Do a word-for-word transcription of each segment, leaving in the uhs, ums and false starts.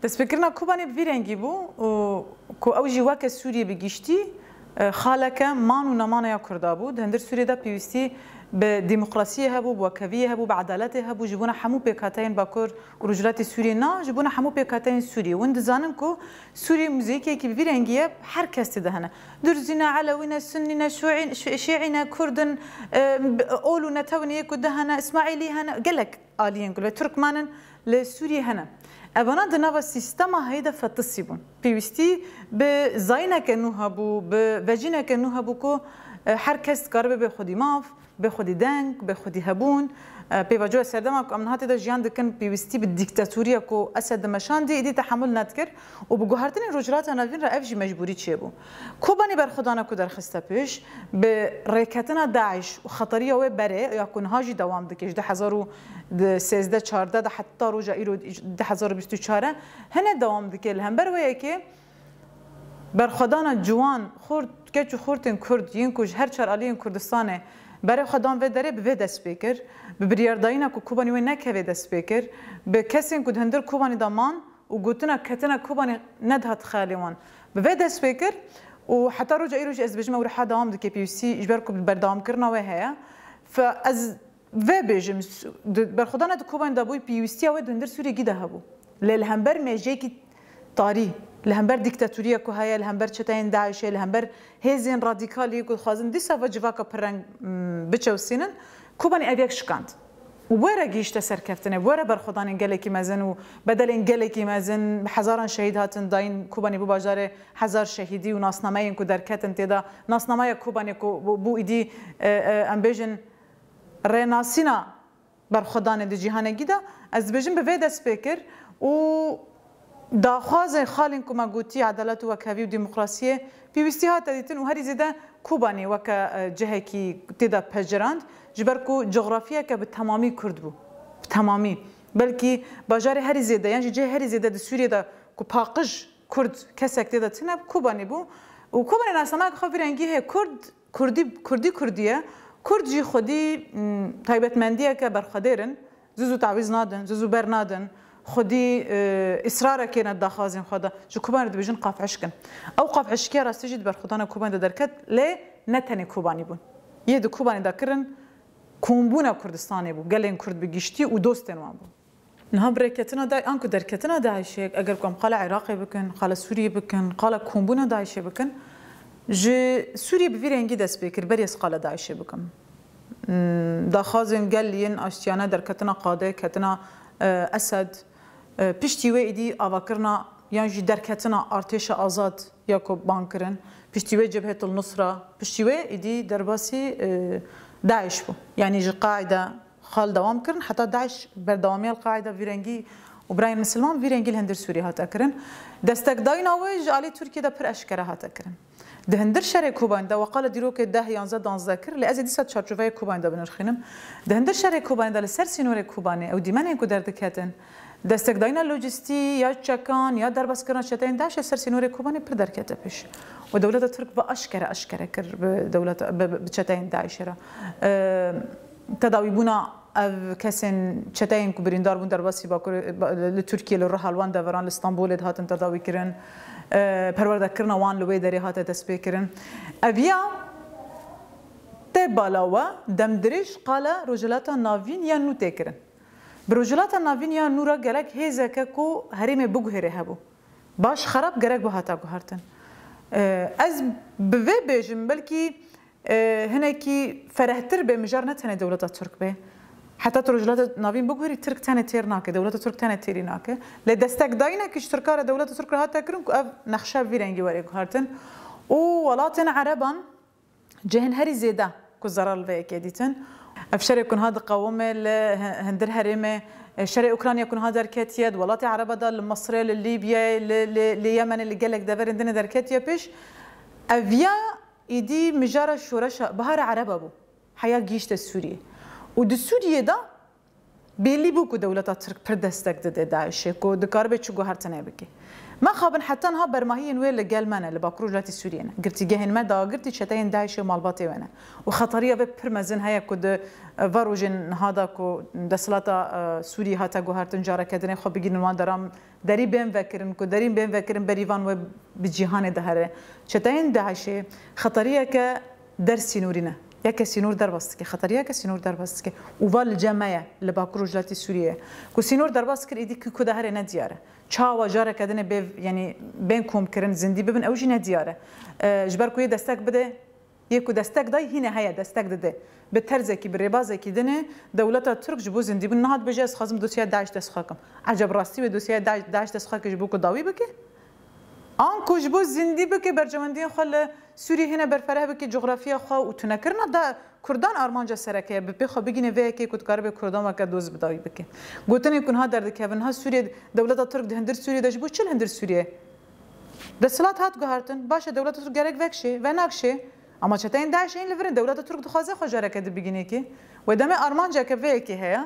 Destpêkirina Kobanê bi vî rengî bû û ku ew jî weke Sûriyê bi giştî, e, xaleke man û nemana ya Kurda bû. Di hundir Sûriyê de pêwîstî bi demokrasiyê hebû, bi wekeviyê hebû, bi edaletê hebû, ji bona hemû pêkhateyên Bakur û Rojhilatê Sûriyê, na, ji bona hemû pêkhateyên Sûriyê. Hûn dizanin ku Sûriyê muzîkekî bi vî rengî ye, her kes tê de hene. Durzî ne, Elewî ne, Sunnî ne, Şûî-, Şî-, Şîî ne, Kurd in, e, ol û netew in, yê ku de hene, Îsmaîlî hene, gelek aliyên ku li Tirkman in, li Sûriyê hene. Evana di nava sîstema heyî de fetisî bûn. Pêwîstî bi zayîneke nû hebû, bi vecîneke nû hebû ku, e, her kes dikare bibe xwedî maf, be xwedî deng, be xwedî hebûn. E, pêvajoya serdema ku em niha tê de jiyan dikin, pêwîstî bi dîktatoriya ku Esed dimeşandî, êdî tehemul nedikir û bi guhertinên Rojhilata Navîn re ev jî mecbûrî çêbû. Kobanî berxwedana ku derxiste pêş, bi rêketina DAIŞ û xeteriya wê berê, ya ku niha jî dewam dike, ji du hezar û sêzdeh çardeh de heta roja îro du hezar û bîst û çar e, hene dewam dike. Li hember wê yekê berxwedana ciwan, xort, keç û xortên Kurd, yên ku ji her çar aliyên Kurdistanê berê xwe dan vê derê, bi vê dest pê kir. Bi biryardayîna ku Kobanî wê nekeve dest pê kir. Bi kesên ku di hundir Kobanî de man, û gotina ketina Kobanê nedihat xeyalê wan. Bi vê dest pê kir û heta roja îro jî ez dibêjim ew riha dewam dike, pêwîstî ji ber ku berdewamkirina wê heye. Fe ez vê bêjim, s-, di, berxwedana di Kobanê de bûyî, pêwîstiya wê di hundir Sûriyê gî de hebû. Lê li hember mêjeyekî tarî, li hember dîktatoriya ku heye, li hember çeteyên DAIŞê, li hember hêzên radîkalî ku dixwazin dîsa ve civaka pirreng, m, biçewsînin, Kobanê ev yek şikand. Û bi wê re gihîşte serkeftinê, bi wê re berxwedanên gelekî mezin û bedelên gelekî mezin, bi hezaran şehîd hatin dayîn. Kobanî bû bajarê hezar şehîdî û nasnameyên ku derketin tê de, nasnameya Kobanê ku bû, bû îdî, e, e, em bêjin, rênasîna berxwedanê di cîhanekî de, ez dibêjim bi vê dest pê kir û daxwazên xalên ku me gotî, edalet û wekhevî û demokrasiyê, pêwîstî hate dîtin û herî zêde Kobanî weke, e, cihekî tê de pejirand, ji ber ku cografyeke bi temamî Kurd bû. Bi temamî. Belkî bajarê herî zêde, yan jî cihê herî zêde di Sûriyê de ku paqij Kurd kesek tê de tune, Kobanî bû. Û Kobanî nasnameyeke xwe vî rengî heye. Kurd Kurdî, Kurdî Kurdî ye. Kurd jî xwedî, m, taybetmendiyeke berxwedêr in. Zû zû tawîz nadin, zû zû ber nadin. Xwedî, e, îsrarekê ne daxwazên xwe de. Ji Kobanê dibêjin qafhişk in. Ew qafhişkiya rastî jî di berxwedana Kobanê de derket, lê ne tenê Kobanî bûn. Yê di Kobanê de kirin, kombûna Kurdistanê bû, gelên Kurd bi giştî û dostên wan bûn. Niha bi rêketina DAIŞ, anku derketina DAIŞê, eger ku em qala Iraqê bikin, qala Sûriyê bikin, qala kombûna DAIŞê bikin, ji Sûriyê bi vî rengî dest pê kir, berî ez qala DAIŞê bikim. Hmm, daxwazên gel yên aştiyane, derketina Qadê, ketina, e, Esed, e, piştî wê êdî avakirina yan jî derketina artêşa azad ya ku bang kirin, piştî wê Cebhetul Nusra, piştî wê êdî derbasî, e, DAIŞ bû. Yanî ji Qaîde, xal dewam kirin, heta DAIŞ berdewamiya li Qaîde vî rengî û birayên misilman vî rengî li hundir Sûriyê hate kirin. Destekdayîna wê ji alî Tirkiyê de pir eşkere hate kirin. Di hundir şerê Kobanê de, we qala dîrokê deh, yanzdeh, danzdeh kir, lê ez ê dîsa çarçoveyê Kobanê de binirxînim. Di hundir şerê Kobanê de li ser sînorê Kobanê ew dîmenên ku derdiketin, destekdayîna lojîstî ya çekan ya derbazkirina çeteyên DAIŞê ser sînorê Kobanê pir derkete pêş. Û dewleta Tirk bi aşkere, aşkere kir bi dewleta, bi, bi, bi çeteyên DAIŞê re. Eee, tedawîbûna ev kesên, çeteyên ku birîndar bûn derbasî Bakurê, ba-, li Tirkiyê, li Riha, li wan deveran, li Stenbolê dihatin tedawî kirin. Eee, perwerdekirina wan li wê derê hate destpêkirin. Ev ya tê bala we, demdirêj qala Rojhilata Navîn ya nû tê kirin. Bi Rojhilata Navîn ya nû re gerek hêzeke ku herêmê biguhêre hebû. Baş xerab gerek bihata guhertin. Ee, ez bi vê bêjim, belkî, e, hinekî ferehtir be, mijar ne tenê dewleta Tirk be. Heta tu Rojhilata Navîn biguherî, Tirk tenê têr nake, dewleta Tirk tenê têrî nake. Lê destekdayînekî ji Tirka re, dewleta Tirk re hate kirin ku ev nexşe vî rengî were guhertin. Û welatên Ereban, cihên herî zêde ku zerar li vê yekê dîtin. Ev şerê ku niha diqewime li hi-, hundir herêmê, e, şerê Ukrayna ku niha derketiye, di welatê Ereba de, li Misirê, li Lîbyayê, li, li, li Yemenê, li gelek deverên din derketiye pêş. Ev ya îdî mijara şoreşa, bihara Ereba bû. Heya gihîşte Sûriyê. Û di Sûriyê de Bêlî bû ku dewleta Tirk pir destek dide DAIŞê ku dikaribe çi guhertinê bike. Mexabin heta niha bermahiyên wê li gel me ne, li Bakur û Rojhilatê Sûriyê ne. Girtîgehên me dagirtî çeteyên DAIŞê û malbatê wê ne. Û xetariya vê pir mezin heye ku di, e, va rojên niha de ku desthilata, e, Sûriyê hate guhertin, careketinê xwe bigihînin wan deran, derî bên vekirin, ku derîn bên vekirin berî van wê bi cîhanê de here. Çeteyên DAIŞê xetariyeke der sînorî ne. Yeke sînor derbas dike, xetariyeke sînor derbas dike. Û va li cem me ye, li Bakur û Rojhilatê Sûriyê ye. Ku sînor derbas kir, îdî kî ku de here ne diyar e. Çawa careke din ê bê, yanî bên komkirin, zindî bibin, ew jî ne diyar e. E, ji ber ku yê destek bide, yê ku destek dayî hîne heye, destek dide. Bi terzekî, bi rêbazekî din ê dewleta Tirk ji bo zindîbûn niha dibêje, ez dixwazim dosyaya DAIŞ dest xwe kim. Eceb rastî wê dosyaya DAIŞ, DAIŞ dest xwe kir ji bo ku dawî bike? Anku ji bo zindî bike, berjewendiyên xwe li Sûriyê hêne berfereh bike, coxrafiya xwe û tunekirina da Kurdan armanca sereke ye, bi pê xwe bigihîne vê yekê ku dikaribe Kurdan weke doz bi dawî bike. Gotinên ku niha derdikevin, niha Sûriyê, dewleta Tirk di hundir Sûriyê de ji bo çi li hundir Sûriyê? Desthilat hat guhertin, baş e, dewleta Tirk gerek vekşê, venakşê. Ama çeteyên DAIŞê yên li vir in, dewleta Tirk dixwaze xwe careke di bigihîne kê. Wê demê armanceke vê yekê heye,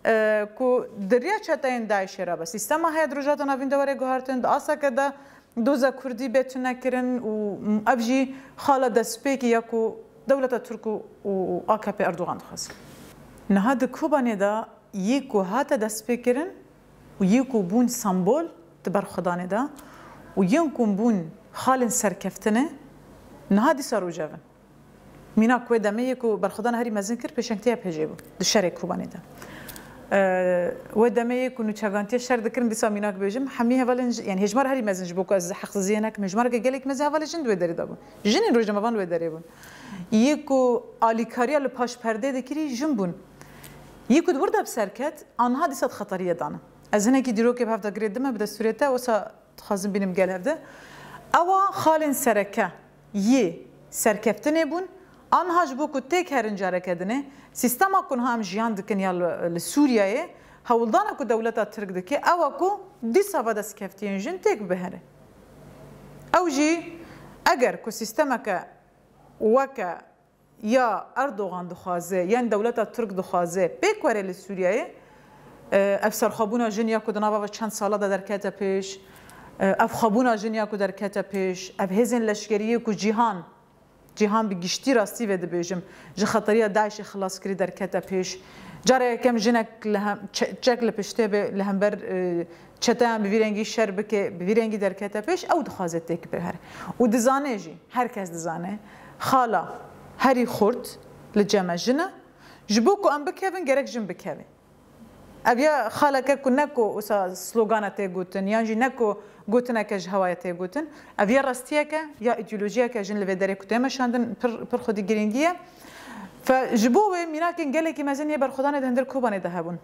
e, ku di riya çeteyên DAIŞê re be. Sîstema heye di Rojhilata Navîn de were guhertin, di aseke de doza Kurdî bê tunekirin û ev jî xala destpêkê ya ku dewleta Tirk û, û, û A K P Erdogan dixwazin. Niha di Kobanê de yê ku hate destpêkirin û yê ku bûn sembol di berxwedanê de û yên ku bûn xalên serkeftinê, niha dîsa rojev in. Mînak wê demê yê ku berxwedana herî mezin kir, pêşengtiya P J bû di şerê Kobanê de. Eee, wê demê yê ku nûçegantiya şer dikirin, dîsa mînak bêjim, hemî hevalên ji, yanî hêjmar herî mezin ji bo ku ez heqsiziyê nekim, hêjmareke gelek mezin hevalên jin di wê derê de bûn. Jinên rojnamevan li wê derê bûn. Yê ku alîkariya li paş perdê dikirî, jin bûn. Yê ku di wir de bi ser ket, anha dîsa di xeteriyê de ne. Ez hinekî dîrokê bi hev de girê dime, bi destûrê te, wisa dixwazim bînim gel hev de. Ewa xalên sereke yê serkeftinê bûn, anha ji bo ku têk herin careke dinê, sîstema ku niha em jiyan dikin ya li, li Sûriyeyê, hewldana ku dewleta Tirk dike, ewa ku dîsa va destkeftiyên jin têk bihere. Ew jî eger ku sîstemeke weke ya Erdogan dixwaze, yan dewleta Tirk dixwaze pêk were li Sûriyeyê, e, ev serxwebûna jin ya ku di nava ve çend sala de derkete pêş, e, ev xwebûna jin ya ku derkete pêş, ev hêzên leşkeriyê ku cîhan, cîhan bi giştî rastî ve dibêjim, ji xeteriya DAIŞê xilas kirî derkete pêş. Cara yekem jinek li hem, çe-, çek li piştê be li hember, e, çeteyan bi vî rengî şer bike, bi vî rengî derkete pêş, ew dixwaze têk bihere. Û dizane jî, her kes dizane, xala herî xurt li cem me jin e. Ji bo ku em bikevin, gerek jin bikeve. Ev ya xaleke ku ne ku wisa slogana tê gotin, yan jî ne ku gotineke ji hewayê tê gotin. Ev ya rastiyeke, ya îdeolojiyeke jin li vê derê ku tê meşandin pir, pir xwedî girîngî ye. Fe, ji bo wê mînakên gelekî mezin yê berxwedanê di hundir Kobanê de hebûn.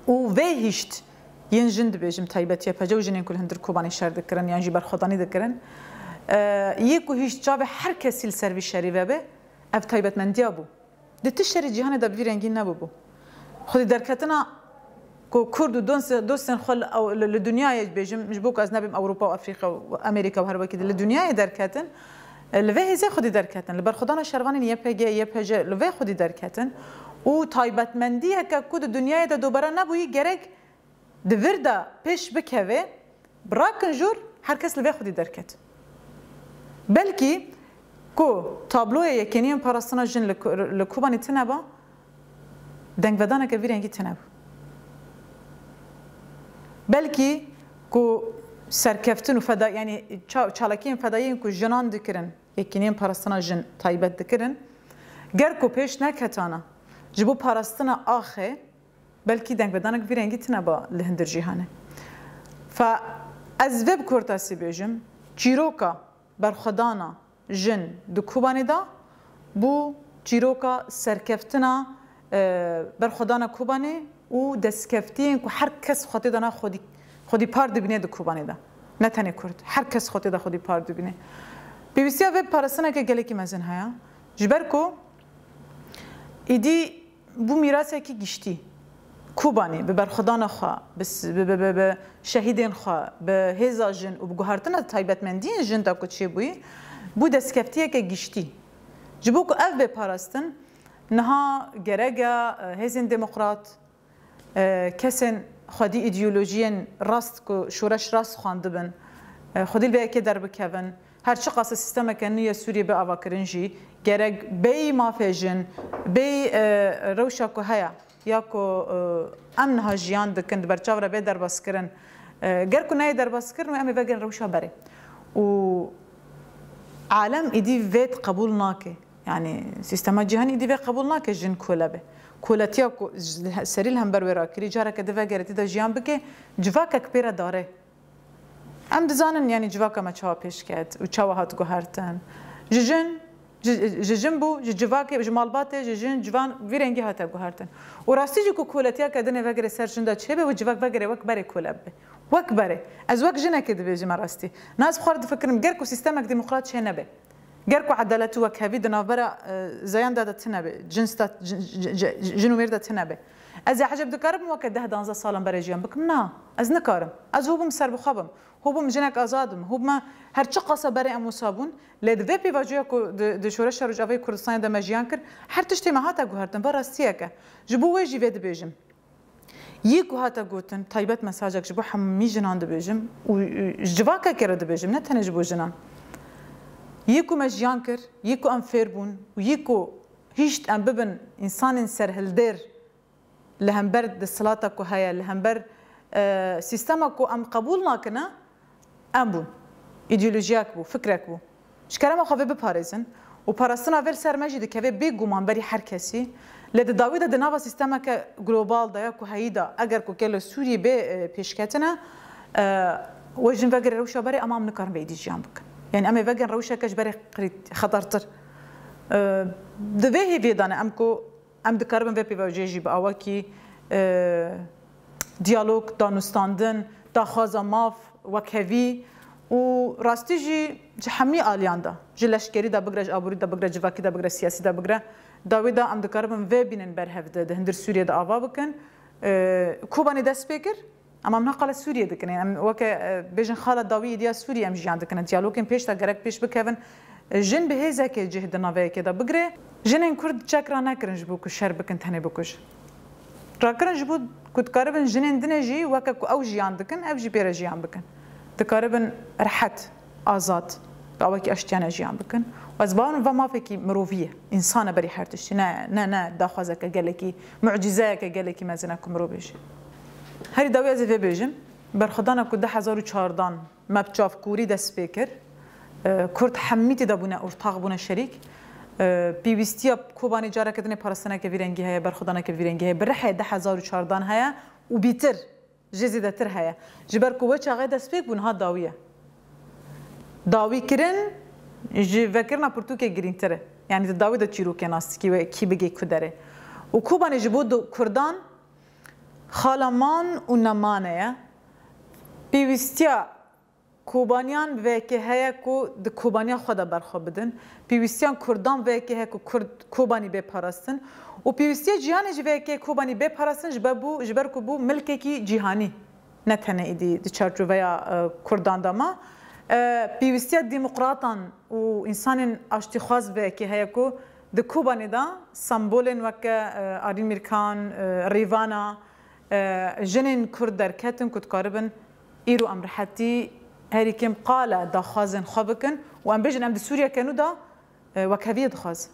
Û vê hişt yên jin dibêjim taybetiye P C û jinên ku li hundir Kobanê şer dikirin yan jî berxwedanî dikirin, e, yê ku hişt çavê her kesî li ser vî şerî vebe, ev taybetmendiya bû. Di ti şerî cîhanê de bi vî rengî nebûbû. Xwedî derketina ku Kurd û dons-, dostên xwe li ew-, li, li dinyayê bêjim, ji bo ku ez nebêm Ewropa û Efrîka û Amerîka û her wekî di, li dinyayê derketin, e, li vê hêzê xwedî derketin. Li berxwedana şervanên Y P G, Y P J li vê xwedî derketin û taybetmendiyeke ku di dinyayê de dobera nebûyî gerek di vir de pêş bikeve, bi rakin jor her kes li vê xwedî derket. Belkî ku tabloya yekêniyên parastina jin li Ku-, li Kobanê tine ba, dengvedaneke vî rengî tine bû. Belkî ku serkeftin û feda-, yanî ça-, çalakiyên fedayiyên ku jinan dikirin, yekîniyên parastina jin taybet dikirin, ger ku pêş neketana ji bo parastina axê, belkî dengvedanek vî rengî tine ba li hundir cîhanê. Fe ez vê bi kurtasî bêjim, çîroka berxwedana jin di Kobanê de bû çîroka serkeftina, e, berxwedana Kobanê û destkeftiyên ku her kes xwe tê de na xwedî, xwedî par dibîne di Kobanê de. Ne tenê Kurd, her kes xwe tê de xwedî par dibîne. Pêwîstiya vê parastineke gelekî mezin heye. Ji ber ku îdî bû mîrasekî giştî. Kobanê bi berxwedana xwe, bi s-, bi, bi, bi, bi şehîdên xwe, bi hêza jin û bi guhertina taybetmendiyên jin de ku çêbûyî, bû destkeftiyeke giştî. Ji bo ku ev bê parastin, niha gerek e, e, hêzên demokrat, E, kesên xwedî îdeolojiyên rast ku şoreş rast xwendibin, e, xwedî li vê yekê derbikevin. Her çiqas e sîstemeke nû yê Sûriyê bê avakirin jî, gerek bêyî mafê jin, bêyî, e, rewşa ku heye, ya ku, e, em niha jiyan dikin, di ber çav re bê derbaskirin. E, ger ku neyê derbaskirin, em ê vegerin rewşa berê. Û alem îdî vê qebûl nake. Yanî sîstema cîhanî îdî vê qebûl nake jin kole be. Koletiya ku ji serî li hember wê rakirî, careke di vegerê tê de jiyan bike, civakek pê re dare. Em dizanin, yanî civaka me çawa pêş ket û çawa hat guhertin. Ji jin, ji, ji jin bû, ji civakê, ji malbatê, ji jin, civan vî rengî hate guhertin. Û rastî jî ku koletiyeke dinê vegerê ser jin de çêbe, wê civak vegerê wek berê kole bibe. Wek berê. Ez wek jinekê dibêjim me rastî. Na ez bi xwe re difikirim, ger ku sîstemek demokrat çê nebe, ger ku edalet û wekhevî di navbera, e, zeyan de de tune be, cins de, c-, c-, c-, jin û mêr de tune be, ez ê eceb dikaribim weke deh danzdeh salan berê jiyan bikim? Na, ez nikarim. Ez hû bûm serbixwe bim. Hû bûm jinek azad bim. Hû bime her çiqasa berê em wisa bûn. Lê di vê pêvajoya ku di, di Şoreşa Rojavayê Kurdistanê de me jiyan kir, her tiştê me hate guhertin. Va rastiyek e. Ji bo wê jî vê dibêjim. Yê ku hate gotin, taybet mesajek ji bo hemî jinan dibêjim û, û ji civakekê re dibêjim, ne tenê ji bo jinan. Yê ku me jiyan kir, yê ku em fêr bûn û yê ku hişt em bibin însanên serhildêr li hember desthilata ku heye, li hember, e, sîstema ku em qebûl nakine, em bûn. Îdeolojiyek bû, fikrek bû. Ji kerema xwe vê biparêzin û parastina vê li ser me jî dikeve bêguman berî her kesî. Lê di dawî de di nava sîstemeke global de ya ku heyî de, eger ku gelo Sûriyê bê, e, pêşketine, e, we jin vegere rewşa berê, em, em nikarin vê îdî jiyan bikin. Yanî em ê vegerin rewşeke ji berê qirît-, xetertir. E, di vê hêviyê de ne em ku em dikaribin vê pêvajoyê jî bi awakî, e, diyalog, danûstandin, daxwaza maf, wekhevî û rastî jî ji hemî aliyan de, ji leşkerî de bigire, ji aborî de bigire, civakî de bigire, siyasî de bigire, dawî de em dikaribin vê bînin ber hev de, di hundir Sûriyê de ava bikin. E, Kobanê dest pê kir, em, em niha qala Sûriyê dikin. Em weke, e, bêjin xala dawî îdiya Sûriyê em jiyan dikin. Diyalogên pêş de gerek pêş bikevin. E, jin bi hêzekê cih di navê yekê de bigire. Jinên Kurd çek ranekirin ji bo ku şer bikin, tenê bikujin. Rakirin ji bo ku dikaribin jinên dinê jî weke ku ew jiyan dikin, ev jî pê re jiyan bikin. Dikaribin rehet, azad, bi awakî aştiyane jiyan bikin. Û ez bawer im va mafekî mirovî ye, însan e berî her tiştî. Ne, ne, ne daxwazeke gelekî, mucîzeyeke gelekî mezin e ku mirov bêje. Herî dawî ez ê vê bêjim, berxwedana ku du hezar û çardan me bi çavkûrî dest pê kir. E, Kurd hemî tê de bûne ortax, bûne şerîk. E, pêwîstiya Kobanê careke dinê parastineke vî rengî heye, berxwedaneke vî rengî heye. Bi rihê du hezar û çardan heye û bîtir, jê zêdetir heye. Ji ber ku wê çaxê destpêk bû, niha dawî ye. Dawîkirin ji vekirina pirtûkê girîngtir e. Yanî di dawî de çîrokê nas dikî wê kî bigê ku derê. Û Kobanê ji bo du-, Kurdan xala man û nemane ye. Pêwîstiya Kobaniyan vê yekê heye ku di Kobaniya xwe de berxwe bidin. Pêwîstiyan Kurdan vê yekê heye ku Kurd Kobanî bê parastin. Û pêwîstiya cîhanê jî vê yekê Kobanî bê parastin ji ber bû, ji ber ku bû milkekî cîhanî. Ne tenê êdî di çarçoveya, e, Kurdan de ma. E, pêwîstiya demokratan û însanên aştîxwaz vê yekê heye ku di Kobanê de sembolên weke, e, Arîn Mîrkan, e, Rêvana, e, jinên Kurd derketin ku dikaribin îro em rehetî herî kêm qala daxwazên xwe bikin û em bêjin em di Sûriyeke nû de, e, wekheviyê dixwazin.